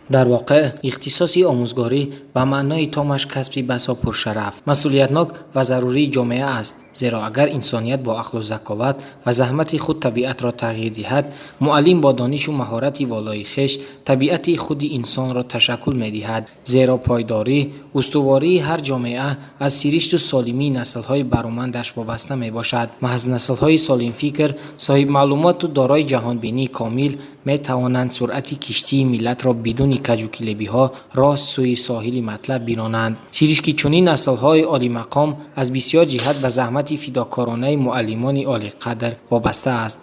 Дар воқеъ, ихтисоси омӯзгорӣ ба маънои томаш касби басо пуршараф, масъулиятнок ва зарурии ҷомеа аст. Зеро агар инсоният бо ақлу заковат ва заҳмати худ табиатро тағйир диҳад, муаллим бо донишу маҳорати волои хеш табиати худи инсонро ташаккул медиҳад. Зеро пойдорӣ, устувории ҳар ҷомеа аз сиришту солимии наслҳои баромандаш вобаста мебошад. Маҳз наслҳои солимфикр, соҳибмаълумоту дорои ҷаҳонбинии комил метавонанд суръати киштии миллатро бидуни каҷукилебиҳо рост сӯи соҳили матлаб биронанд. Сиришки чунин наслҳои олимақом аз бисёр ҷиҳат ба заҳмати фидокоронаи муаллимони олиқадр вобаста аст.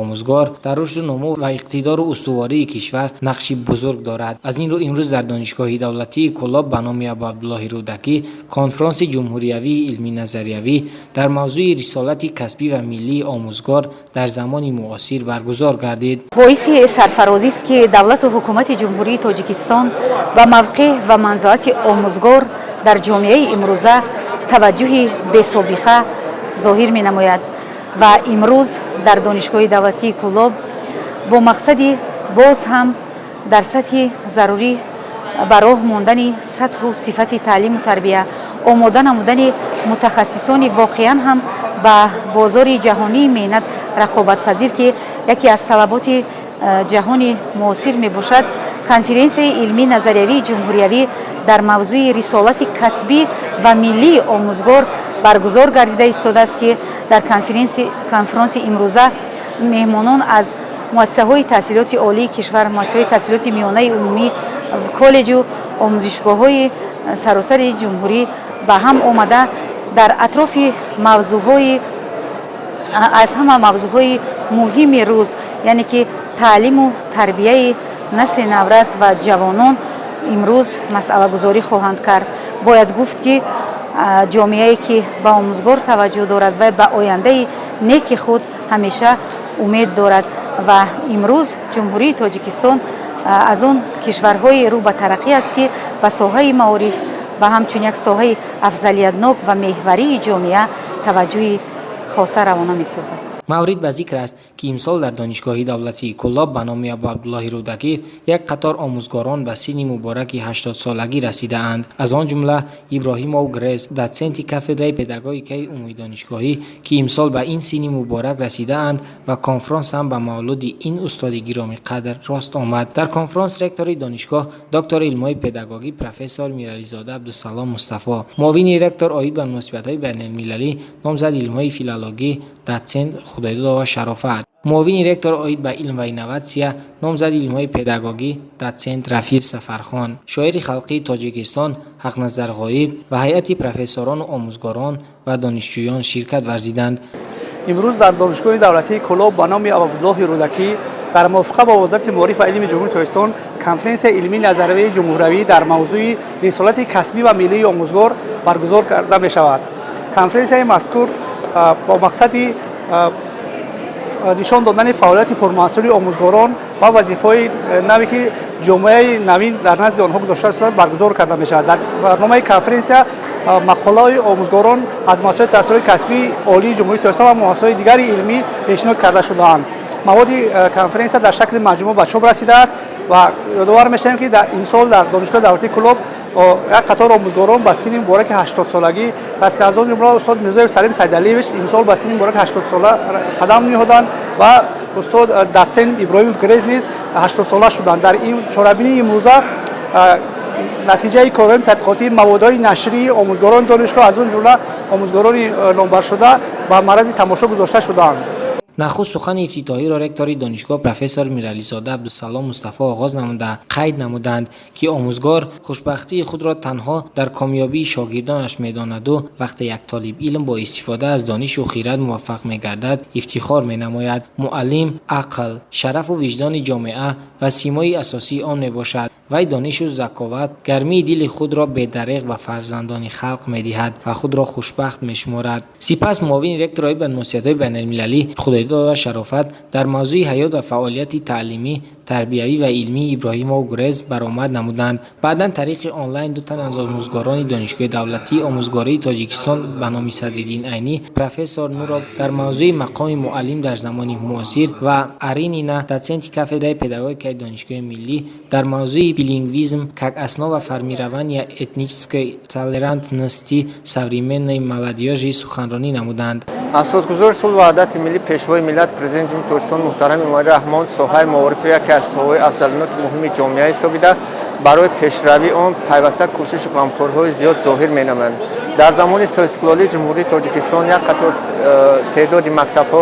Омӯзгор дар рушду нумӯ ва иқтидору устувории кишвар нақши бузург дорад. Аз ин рӯ, имрӯз дар Донишгоҳи давлатии Кӯлоб ба номи Абуабдуллоҳи Рӯдакӣ конфронси ҷумҳуриявии илмӣ-назариявӣ дар мавзӯи рисолати касбӣ ва миллии омӯзгор дар замони муосир баргузор гардид. Боиси сарфарозист, ки давлату ҳукумати Ҷумҳурии Тоҷикистон ба мавқеъ ва манзалати омӯзгор дар ҷомеаи имрӯза таваҷҷӯҳи бесобиқа зоҳир менамояд ва имрӯз дар Донишгоҳи давлатии Кӯлоб бо мақсади боз ҳам дар сатҳи зарурӣ ба роҳ мондани сатҳу сифати таълиму тарбия, омода намудани мутахассисони воқеан ҳам ба бозори ҷаҳонии меҳнат рақобатпазир, ки яке аз талаботи ҷаҳони муосир мебошад, конференсияи илмии назариявии ҷумҳуриявӣ дар мавзӯи рисолати касбӣ ва миллии омӯзгор баргузор гардида истодааст, ки дар конфронси имрӯза меҳмонон аз муассисаҳои таҳсилоти олии кишвар, муассисаҳои таҳсилоти миёнаи умумӣ, коллеҷу омӯзишгоҳҳои саросари ҷумҳурӣ ба ҳам омада, дар атрофи мавзӯъҳои аз ҳама мавзӯъҳои муҳими рӯз, яъне ки таълиму тарбияи насли наврас ва ҷавонон, имрӯз масъалагузорӣ хоҳанд кард. Бояд гуфт, ки ҷомеае, ки ба омӯзгор таваҷҷӯҳ дорад, ва ба ояндаи неки худ ҳамеша умед дорад. Ва имрӯз Ҷумҳурии Тоҷикистон аз он кишварҳои рӯ ба тараққӣ аст, ки ба соҳаи маориф ва ҳамчун як соҳаи афзалиятнок ва меҳварии ҷомеа таваҷҷӯҳи хоса равона месозад. Маврид ба зикр аст, ки имсол дар Донишгоҳи давлатии Кӯлоб ба номи Абуабдуллоҳи Рӯдакӣ як қатор омӯзгорон ба синни мубораки 80-солагӣ расидаанд. Аз он ҷумла Иброҳимов Грез, дотсенти кафедраи педагогикаи умумидонишгоҳӣ, ки имсол ба ин синни муборак расидаанд ва конфронс ҳам ба мавлуди ин устоди гиромиқадр рост омад. Дар конфронс ректори донишгоҳ, доктори илмҳои педагогӣ, профессор Мирализода Абдусалом Мустафо, муовини ректор оид ба муносибатҳои байналмилалӣ, номзади илмҳои филологӣ, дотсент Худойдодова Шарофат, муовини ректор оид ба илм ва инноватсия, номзади илмҳои педагогӣ, дотсент Рафиев Сафархон, шоири халқии Тоҷикистон Ҳақназар Ғоиб ва ҳайати профессорону омӯзгорон ва донишҷӯён ширкат варзиданд. Имрӯз дар Донишгоҳи давлатии Кӯлоб ба номи Абуабдуллоҳи Рӯдакӣ дар мувофиқа бо Вазорати маориф ва илми Ҷумҳурии Тоҷикистон конференсияи илмии назариявии ҷумҳуриявӣ дар мавзӯи рисолати касбӣ ва миллии омӯзгор баргузор карда мешавад. Конференсияи мазкур бо мақсади нишон додани фаъолияти пурмаҳсули омӯзгорон ва вазифаҳои наве, ки ҷомеаи навин дар назди онҳо гузошта шудааст, баргузор карда мешавад. Дар барномаи конференсия мақолаҳои омӯзгорон аз муассисаҳои таҳсилоти касбии олии Ҷумҳурии Тоҷикистон ва муассисаҳои дигари илмӣ пешниҳод карда шудаанд. Маводи конференсия дар шакли маҷмӯъ ба чоп расидааст ва ёдовар мешавем, ки имсол дар Донишгоҳи давлатии Кӯлоб як қатор омӯзгорон ба синни мубораки 80-солагӣ расида. Аз он ҷумла устод Мирзоев Салим Сайдалиевич имсол ба синни мубораки 80-сола қадам ниҳоданд ва устод дотсент Иброҳимов Грез низ 80-сола шуданд. Дар ин чорабинии имрӯза натиҷаи корҳои тадқиқотии, маводҳои нашрии омӯзгорони донишгоҳ, аз он ҷумла омӯзгорони номбаршуда, ба маърази тамошо гузошта шудаанд. Нахуст сухани ифтитоҳиро ректори донишгоҳ, профессор Мирализода Абдусалом Мустафо оғоз намуда, қайд намуданд, ки омӯзгор хушбахтии худро танҳо дар комёбии шогирдонаш медонаду вақте як толибилм бо истифода аз донишу хирад муваффақ мегардад, ифтихор менамояд. Муаллим ақл, шарафу виҷдони ҷомеа ва симои асосии он мебошад. Вай донишу заковат, гармии дили худро бедареғ ба фарзандони халқ медиҳад ва худро хушбахт мешуморад. Сипас муовини ректор оид ба муносибатҳои байналмилалӣ Худойдодова Шарофат дар мавзӯи ҳаёт ва фаъолияти таълимӣ тарбиявӣ ва илмии Иброҳимов Гурез баромад намуданд. Баъдан тариқи онлайн ду тан аз омӯзгорони Донишгоҳи давлатии омӯзгории Тоҷикистон ба номи Садриддин Айнӣ, профессор Нуров дар мавзӯи мақоми муаллим дар замони муосир ва Аринина, дотсенти кафедраи педагогикаи Донишгоҳи миллӣ, дар мавзӯи билингвизм как основа формирования этнической толерантности современной молодежи суханронӣ намуданд. Асосгузори сулҳу ваҳдати миллӣ, Пешвои миллат, Президенти Ҷумҳурии Тоҷикистон муҳтарам Эмомалӣ Раҳмон соҳаи маорифро яке аз соҳаҳои афзалиноки муҳими ҷомеа ҳисобида, барои пешравии он пайваста кӯшишу ғамхориҳои зиёд зоҳир менамоянд. Дар замони соҳибистиқлолии Ҷумҳурии Тоҷикистон як қатор теъдоди мактабҳо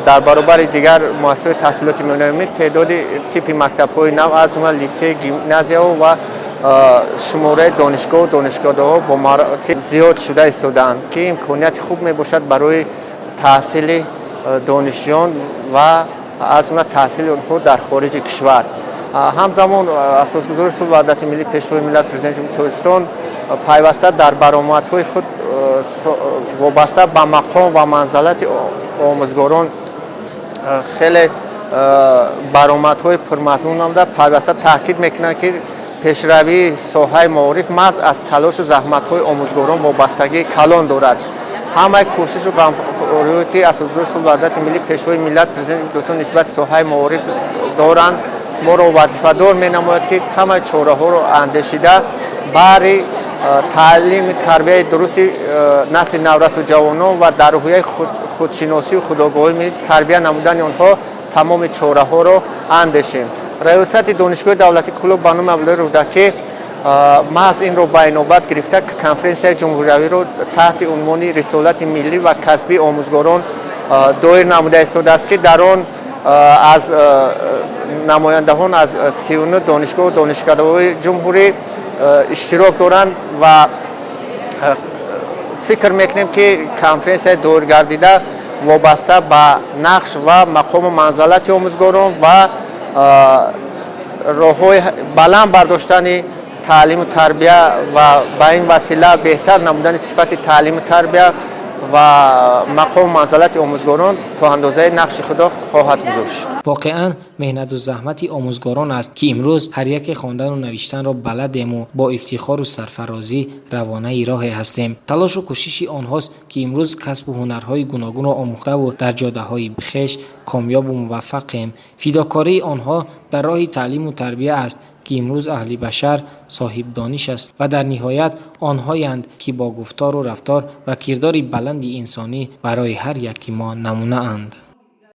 дар баробари дигар муассисаҳои таҳсилоти миёнаи теъдоди типи мактабҳои нав, аз ҷумла литсей, гимназияҳо ва шумораи донишгоҳу донишкадаҳо бо маротиб зиёд шуда истодаанд, ки имконияти хуб мебошад барои таҳсили донишҷӯён ва аз ҷумла таҳсили онҳо дар хориҷи кишвар. Ҳамзамон асосгузори сулҳу ваҳдати миллӣ, Пешвои миллат, Президенти Ҷумҳурии Тоҷикистон пайваста дар баромадҳои худ вобаста ба мақом ва манзалати омӯзгорон хеле баромадҳои пурмазмун намуда, пайваста таъкид мекунанд, ки пешравии соҳаи маориф маҳз аз талошу заҳматҳои омӯзгорон вобастагии калон дорад. Ҳамаи кӯшишу ғамхориҳое, ки асосгузори сулҳу ваҳдати миллӣ, Пешвои миллат, Президенти Тоҷикистон нисбати соҳаи маориф доранд, моро вазифадор менамояд, ки ҳамаи чораҳоро андешида, баҳри таълими тарбияи дурусти насли наврасу ҷавонон ва дар рӯҳияи худшиносию худогоҳӣ тарбия намудани онҳо тамоми чораҳоро андешем. Раёсати Донишгоҳи давлатии Кӯлоб ба номи Абдуллои Рӯдакӣ маҳз инро ба инобат гирифта, конференсияи ҷумҳуриявиро таҳти унвони рисолати миллӣ ва касбии омӯзгорон доир намуда истодааст, ки дар он аз намояндаҳон аз 39 донишгоҳу донишкадаҳои ҷумҳурӣ иштирок доранд ва фикр мекунем, ки конференсияи доиргардида вобаста ба нақш ва мақому манзалати омӯзгорон ва роҳҳои баланд бардоштани таълиму тарбия ва ба ин васила беҳтар намудани сифати таълиму тарбия ва мақому манзалати омӯзгорон то андозаи нақши худро хоҳад гузошт. Воқеан, меҳнату заҳмати омӯзгорон аст, ки имрӯз ҳар яке хондану навиштанро баладему бо ифтихору сарфарозӣ равонаи роҳе ҳастем. Талошу кӯшиши онҳост, ки имрӯз касбу ҳунарҳои гуногунро омӯхтаву дар ҷодаҳои хеш комёбу муваффақем. Фидокории онҳо дар роҳи таълиму тарбия аст, ки имрӯз аҳли башар соҳибдониш аст ва дар ниҳоят онҳоянд, ки бо гуфтору рафтор ва кирдори баланди инсонӣ барои ҳар яки мо намунаанд.